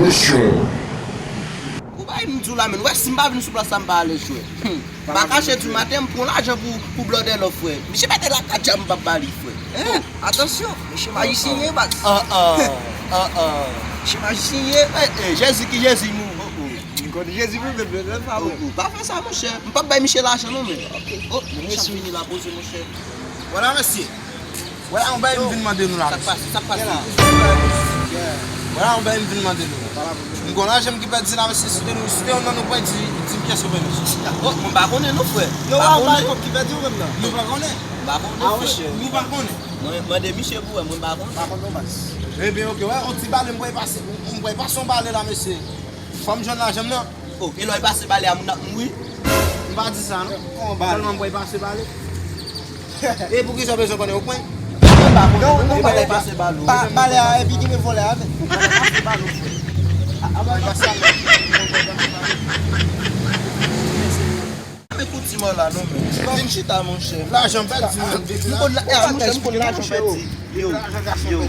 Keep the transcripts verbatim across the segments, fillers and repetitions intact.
Ou bay m di w la, men wè, si m pa vin sou plas la, m pa alèz, frè. Hmm. M pa kache di w maten, m pran lajan pou, pou blòdè lò, frè. Misye mete lakadja, m p ap ba li, frè. Eh, atansyon, mesye majisyen ye, baz. Ah, ah, ah, ah. Mesye majisyen ye. Eh, eh, Jezi ki Jezi, nou. Oh, oh. M konn Jezi pou menm, menm, menm, pa vre. Oh, oh, pa fè sa, monchè. M p ap bay misye lajan, non, men. Ok. Oh, men misye ap vini la, poze, monchè. Vwala, mesye. Vwala yon bagay m vin mande nou la, mesye. Sa k pase? Sa k pase? Vwala yon bagay m vin mande nou la. M konn lajan m ki pèdi la, mesye, si te nou, si te youn nan nou pèdi, di m pyès ou pèdi. Oh, mwen pa konnen non, frè. Yo, pa konnen. Kòb ki pèdi ou menm nan? Nou pa konnen. M pa konnen, frè. Nou pa konnen. Mwen mande misye pou wè, mwen pa konnen. Pa konnen non, baz. Ebyen, ok, wè, yon ti bale, m pral pase, m pral pase yon bale la, mesye. Fò m jwenn lajan m nan. Oh, e lè w pase bale a, moun ap mouri? M pa di sa, non. Kòman bale? Sèlman m pral pase bale. E poukisa w bezwen konnen? Ou pwen? Mwen pa konnen. Non, non, e bale a. Pase bale. Bale a, epi ki men vòlè a, men. Pase bale, frè. A, a, pase bale. Men kout ti mò la, non, men. Vin chita, monchè. Lajan pèdi, men. M konn la, eh, monchè, m konn lajan pèdi. Yo, yo, m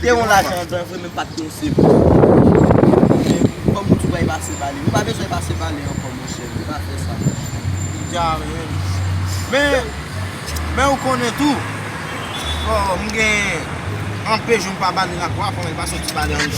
te yon lajan andan vre, men m pa t gen yon segon. Men, kòm ou di w pral pase bale, ou pa bezwen pase bale ankò, monchè, m pa fè sa. Ya, men, men, men ou konnen tou, oh, m gen anpe jou m pa bale la, kwa, fò m pase yon ti bale ann.